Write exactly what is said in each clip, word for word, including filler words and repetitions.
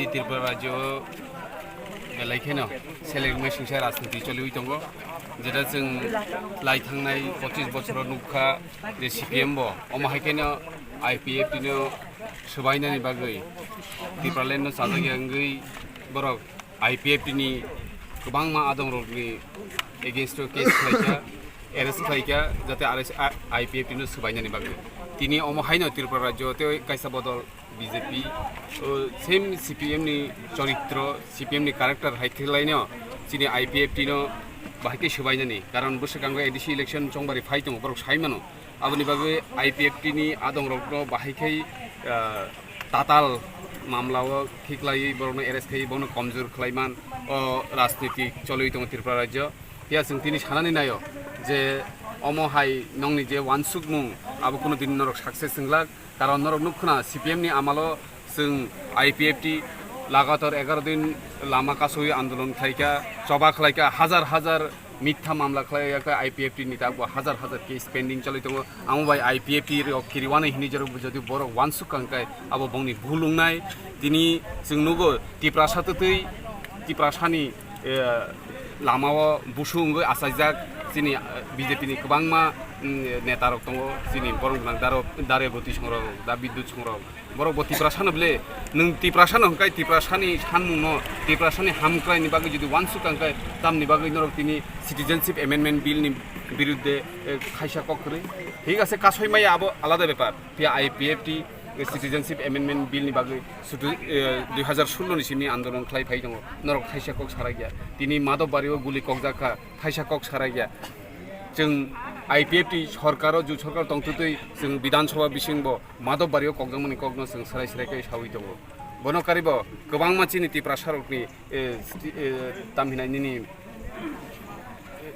Tripura rajyo belai kheno seleng mai singsa rajniti choliwi tongo, jeta chwng lai thangnai pochis bochoro nukha je C P M bo, omo hai kheno I P F T no swbainani bagwi Tipraland no chajak ya wngwi borok I P F T ni kwbangma adongrokni against o case khlaikha, arrest khlaikha, jate arrest, I P F T no swbainani bagwi. Tini omo haino Tripura rajyo tei kaisa bodol B J P, o same C P M ni choritro, C P M ni character hai khe laino chini I P F T no bahai khe swbainani. Karon bwswkango A D C election chongbari phai tongo, borok sai mano. Aboni bagwi I P F T ni adongrokno bahai khai, ah, tatal mamlao khiklaiwi borokno arrest khai bono komjor khlaiman o rajnitik choliwi tongo Tripura rajyo. Phiya chwng tini sanani naio je omo hai nongni je wansukmung abo kuno din norok success wnglak, karon norok nukkhwna C P M ni amalo chwng I P F T lagatar egaroh din lama kasui andolon khlaikha, choba khlaikha, hajar hajar mitha mamla khlai yakha I P F T ni tabuk hajar hajar case pending choli tongo. Amo bai I P F T rok kiriwani hini jora jodi borok wansuk kangkai abo bongni bhul wngnai. Tini chwng nugo Tiprasa twtwi Tiprasani, eh, lamao busu wngwi achaijak chini, eh, B J P ni kwbangma, mm, neta rok tongo, chini borok gwnang Daro-, Dareboti songrok, da Bidyut songrok. Borok bo Tiprasa no bile, nwng Tiprasa no hwnkhe Tiprasa ni sanmung no, Tiprasa ni hamkrai ni bagwi jodi wansuk kangkhe tamni bagwi norok tini Citizenship Amendment Bill ni birudde, eh, khaisa kok kwrwi. Thik ase, kasoi maya abo alada bepar. Phiya I P F T, eh, Citizenship Amendment Bill ni bagwi sudu, eh, dui hazar sullo ni simi andolon khlai phai tongo. Norok thaisa kok sarakya. Tini Madhobbario guli kokjak kha, thaisa kok sarakya. Chwng I P F T sorkaro, ju sorkar tongtwtwi chwng Bidhan Sabha bisingbo Madhobbario kokjakmani kokno chwng serai serai khe sawi tongo. Bono karibo kwbangma chini Tiprasa rokni, eh, sti-, eh, tam hinai nini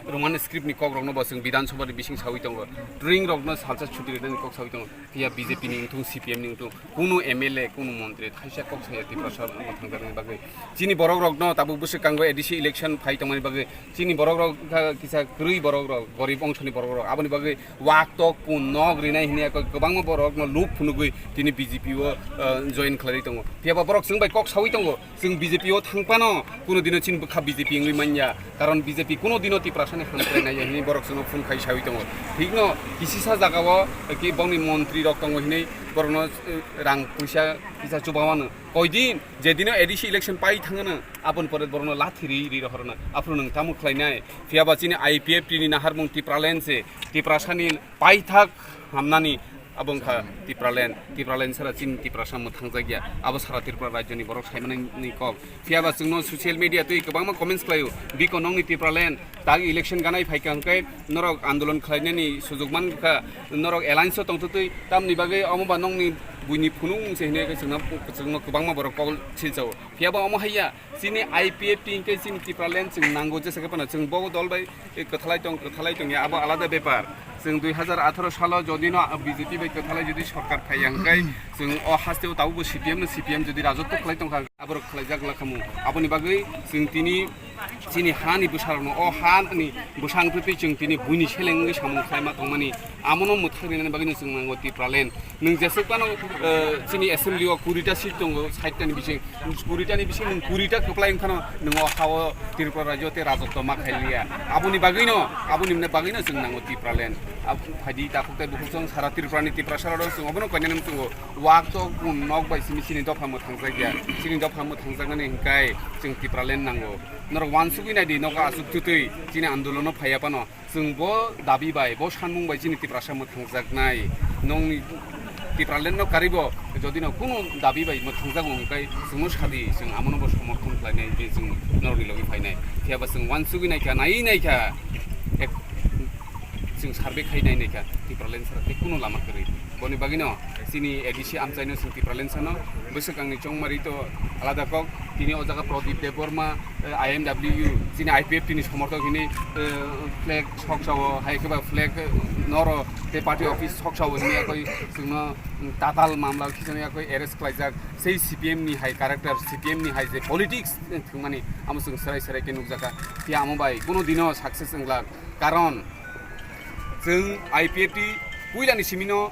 Roman script ni kok rokno bo chwng Bidhan Sabha ni bising sawi tongo. Turing rokno salsa chuti rwnani kok sawi tongo. Phiya B J P ni wngthung, C P M ni wngthung, kunu M L A, kunu montri thaisa kok saya Tiprasa rokno thangjaknani bagwi. Chini borok rokno tabuk bwswk kango A D C election phai tongmani bagwi. Chini borok rok kha kisa kwrwi borok rok, gorib ongsoni borok rok. Aboni bagwi wak tok kun nok rinai hinwi kok kwbangma borok no luk phunugwi tini B J P o, eh, join khlai tongo. Phiya ba borok chwng bai kok sawi tongo. Chwng B J P o thang phano kuno dino chini bwkha B J P wngwi manya, karon B J P kuno dino Tiprasani hamkrai naiya hinwi borok chwngno phone khai sawi tongo. Thikno kisisa jagao ki bongni montri rok tongo hinwi borokno, eh, rang puisa kisa chuba mano. Koidin jedino A D C election pai thangano, aboni pore borokno lathi ri ri rohorno. Aphuru nwng tamo khlainai? Phiya ba chini I P F T ni naharmung Tipraland se, Tiprasani paithak hamnani abo wngkha Tipraland. Tipraland sara chini Tiprasa mwthangjakya. Abo sara Tripura rajyoni borok saimanani kok. Phiya ba chwngno social media twi kwbangma comments khlaio. Biko nongni Tipraland tak election ganai phaikha hwnkhe norok andolon khlainani sujok mankha, norok alliance o tongtwtwi tamni bagwi omo ba nongni buini phunuk wngse hinwi khe chwngno, chwngno kwbangma borok kok silchao. Phiya ba omo haiya, chini I P F T hinkhe chini Tipraland chwng nango jesa khe phano chwng bo dol bai, eh, kwthalai tong, kwthalai tongya, abo alada bepar. Chwng dui hazar atharo salo jodi no B J P bai kwthalai jodi sorkar phaiya hwnkhe chwng o haste o tabukbo C P M no, C P M jodi rajotwo khlai tongkha, aborok khlaijak lakhamu. Aboni bagwi chwng tini chini hani bwsarokno, o hani bwsang twi twi chwng tini buini seleng wngwi samung khlaima tongmani, amono mwthang rinani bagwino chwng nango Tipraland. Nwng jeswk phano, eh, chini assembly o kurita seat tongo, sait tani bising, kurita ni bising nwng kurita kwplai wngkhano nwng o ha o Tripura rajyo tei rajotwo ma khailiya. Aboni bagwino, aboni bagwino chwng nango Tipraland. Ab-, phaidi takhuk tei bukhuk chwng sara Tripura ni Tiprasa rok chwng obono koinani muchungo. Wak tok kun nok bai simi chini dopha mwthangjakya. Chini dopha mwthangjaknani hwnkhe chwng Tipraland nango. Norok wansugwi naidi, nogo aswk twtwi chini andolono phaiya phano. Chwng bo dabi bai, bo sanmung bai chini Tiprasa mwthangjaknai. Nongni Tipraland no karibo, jodi no kunu dabi bai mwthangjago hwnkhe chwngno sadi, chwng amono bo somorthon khlainai, je chwng norokni logi phainai. Phiya ba chwng wansugwi naikha, naiwi naikha. Ek, chwng survey khai nai naikha, Tipraland sara tei kunu lama kwrwi. Boni bagwino chini A D C amchaino chwng Tipraland sano, bwswk angni chongmari to alada kok, tini o jaga Pradip Debbarma, eh, I M W, chini I P F T ni somorthok hinwi, eh, flag soksa o, hai khe ba flag, eh, noro tei party office soksa o hinwi yakoi chwngno, mm, tatal mamla khisano yakoi arrest khlaijak. Sei C P M ni hai character, C P M ni hai je politics, eh, thwngmani amo chwng serai serai khe nukjakha. Phiya amo bai kuno dino success wnglak. Karon chwng I P F T puilani simino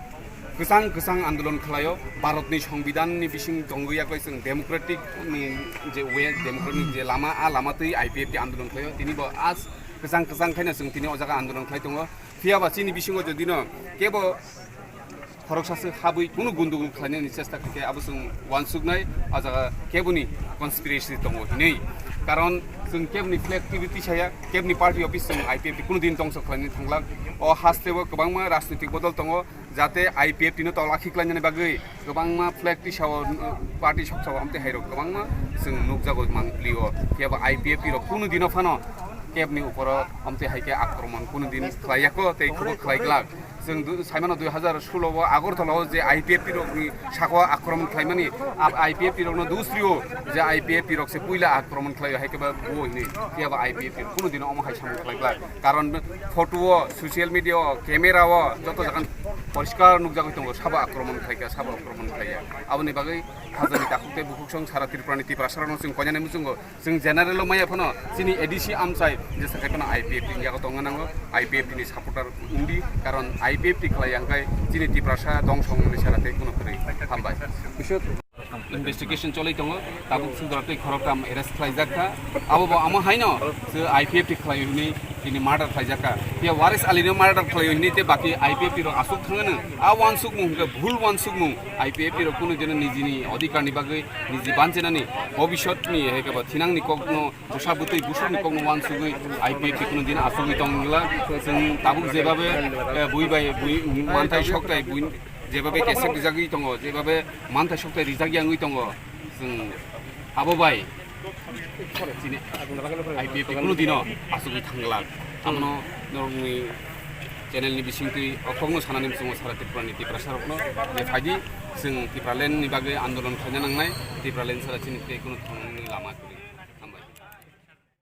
Kwchang kwchang andolon khlaio, Bharatni Songbidanni bising tongwi yakoi chwng democratic ni je way, democratic je lama, a lama twi I P F T andolon khlaio. Tini bo as kwchang kwchang khaino chwng tini o jaga andolon khlai tongo. Phiya ba chini bisingo jodi no kebo khoroksa se habwi kunu gundugul khlainani chesta khaikhe abo chwng uansuknai, o jaga keboni conspiracy tongo hinwi. Karon chwng keboni flag T V tisaya, keboni party office chwng I P F T kunu din tongso khlainani thanglak. O hasteo kwbangma rajnitik bodol tongo, jate I P F T no tolakhi khlainani bagwi kwbangma flag tisao, uh, party soksao amtwi hairok kwbangma chwng nukjago manlio. Phiya ba I P F T rok kunu dino phano keboni uporo amtwi haikhe akromon kunu din khlaiyako tei khubo khlaiglak. Chwng du-, saimano dui hazar solo o Agartala o je I P F T rokni saka o akromon khlaimani, a I P F T rokno dusrio je I P F T rok se puila akromon khlaio, hai khe ba bo hinwi. Phiya ba I P F T kunu dino omo hai samung khlaiglak. Karon photo o, social media o, camera o joto jaga poriskar nukjagwi tongo, sabo akromon khlaikha, sabo akromon khlaiya. Aboni bagwi hajani takhuk tei bukhuksong sara Tripurani Tiprasarokno chwng koinani muchungo. Chwng general o maya phano chini A D C amchai jesa khai phano I P F T ni yago tongna nango, I P F T ni supporter wngdi, karon I P F T khlai yang khai chini Tiprasa dongso wngmani sara tei kuno kwrwi. Hambai. Investigation cholai tongo, tabuk Sudra tei khoroktham arrest khlaijak kha. Abo bo amo haino se I P F T khlai hwnwi tini murder khlaijak kha. Phiya Waris Ali no murder khlai hwnwi tei baki I P F T rok aswk thangano. A wansukmung hwnkhe bhul wansukmung, I P F T rok kunu jeno nijini odhikar ni bagwi niji banchenani bobisot ni hai khe bo thinang ni kok no bwsa bwtwi busuk ni kok no wansugwi I P F T kunu dino asugwi tong nangla. Chwng tabuk jebabe, eh, bui bai bui manthai soktai bui jebabe kesek rijagwi tongo, jebabe manthai soktai rijak yangwi tongo. Chwng abo bai chini I P F T kunu dino asugwi thangla. Amno norokni channel ni bisingtwi o kokno sanani muchungo sara Tripura ni Tiprasa rokno je phaidi chwng Tipraland ni bagwi andolon khaina nangnai, Tipraland sara chini tei kunu thangmani lama kwrwi.